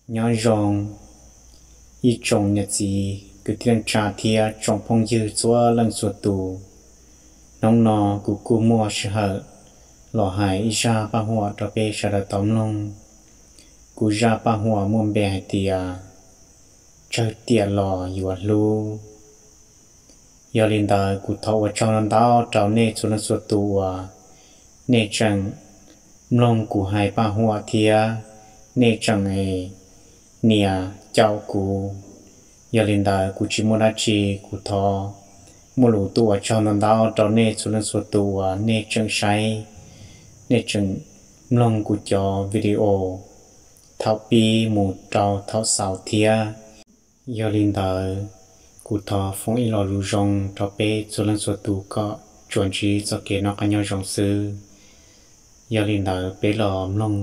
Nyob zoo ib tsoom niam txiv kwv tij neej tsa thiab tsoom phooj ywg txhua leej txhua tus. Hnub no kuv kuj muaj sij hawm los hais ib zaj paj huam rau peb sawv daws tau mloog. Kuv zaj paj huam muaj npe hais tias Tsawg Tiam Los Yuav Hlub. Yog li ntawd kuv thov ua tsaug ntau ntau rau nej txhua leej txhua tus uas nej tseem mloog kuv hais paj huam thiab nej tseem es nias caum kuv. Yog li ntawd kuv tsis muaj dab tsi, kuv thov muaj lus tuaj ua tsaug ntau ntau rau nej txhua leej txhua tus uas nej tseem saib, nej tseem mloog kuv cov video thaum pib mus rau thaum xaus thiab. Yog li ntawd, kuv thov foom ib lo lus zoo rau peb txhua leej txhua tus kom tsuas ntsib txoj kev noj qab nyob zoo xwb. Yog li ntawd peb los mloog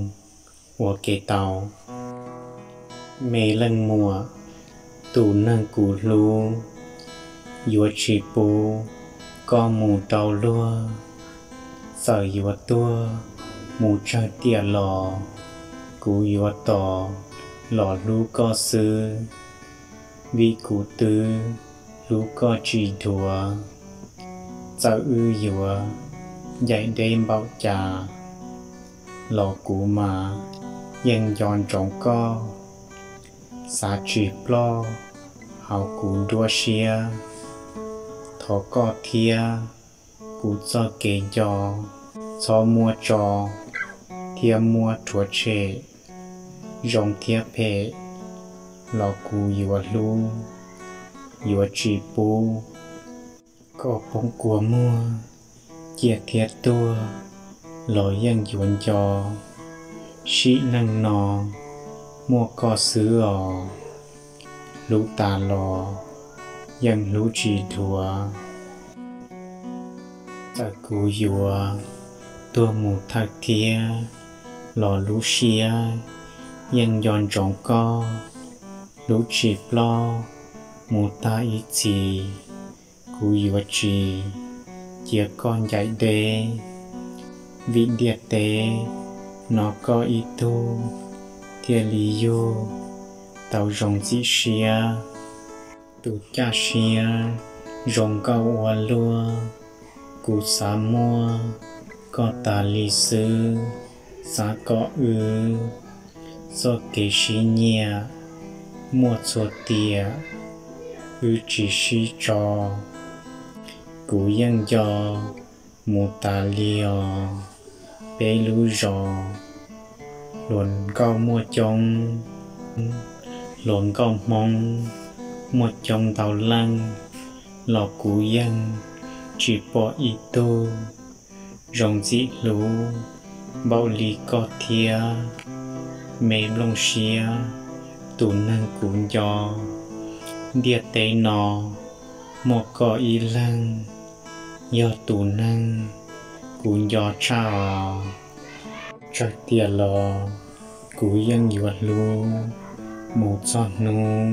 ua ke tau. Me leej muam, tus neeg kuv hlub, yuav tsis pub koj mus rau luag. Txawm yuav tuag mus tsawg tiam los, kuv yuav tos los hlub koj xwb, vim kuv twb hlub koj tsis dhuav. Txawm wb yuav ncaim deb npaum cas los kuv mas yeej nco ntsoov koj, xav tsis ploj hauv kuv nruab siab. Thov koj thiab kuv txoj kev nco, txhob muab tso thiab muab rhuav tshem. Zoo thiab phem los kuv yuav hlub, yuav tsis pub koj poob kua muag, ciaj thiab tuag los yeej yuav nco. Sim neej no muaj koj xwb os, hlub tas los yeej hlub tsis dhuav. Txawm kuv yuav tuag mus thawj thiab los lub siab yeej nco ntsoov koj, hlub tsis ploj mus tag ib txhis. Kuv yuav tsis cia koj ncaim deb, vim ntiaj teb no koj ib tug thiaj li yug tau zoo ntxim siab. Tus caj siab zoo nkauj ua luaj, kuv xav muaj koj tas li xwb. Xav kom wb txoj kev sib nyiam muaj txhua tiam, wb tsis sib tso. Kuv yeej nco mus tas li os. Peb lub zos hluas nkauj muaj coob, hluas nkauj Hmoob muaj coob ntau leej, los kuv yeej tsis pom ib tug zoo ntxim hlub npaum li koj thiab. Me nplooj siab, tus neeg kuv nco, ntiaj teb no muaj koj ib leeg, yog tus neeg kuv nco tshaj os. Tsawg tiam los kuv yeej yuav hlub mus txog hnub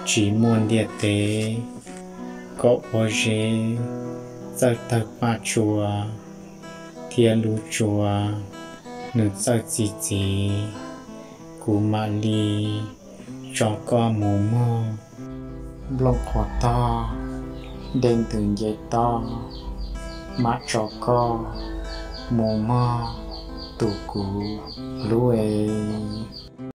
tsis muaj ntiaj teb. Kom pob zeb txawj tawg paj tsua thiab lub tsua nws txawj txi txiv, kuv mam li tso koj mus mog. Nplooj qhuav tog, dej ntws nce toj, mam tso koj mus mog, tus kuv hlub es.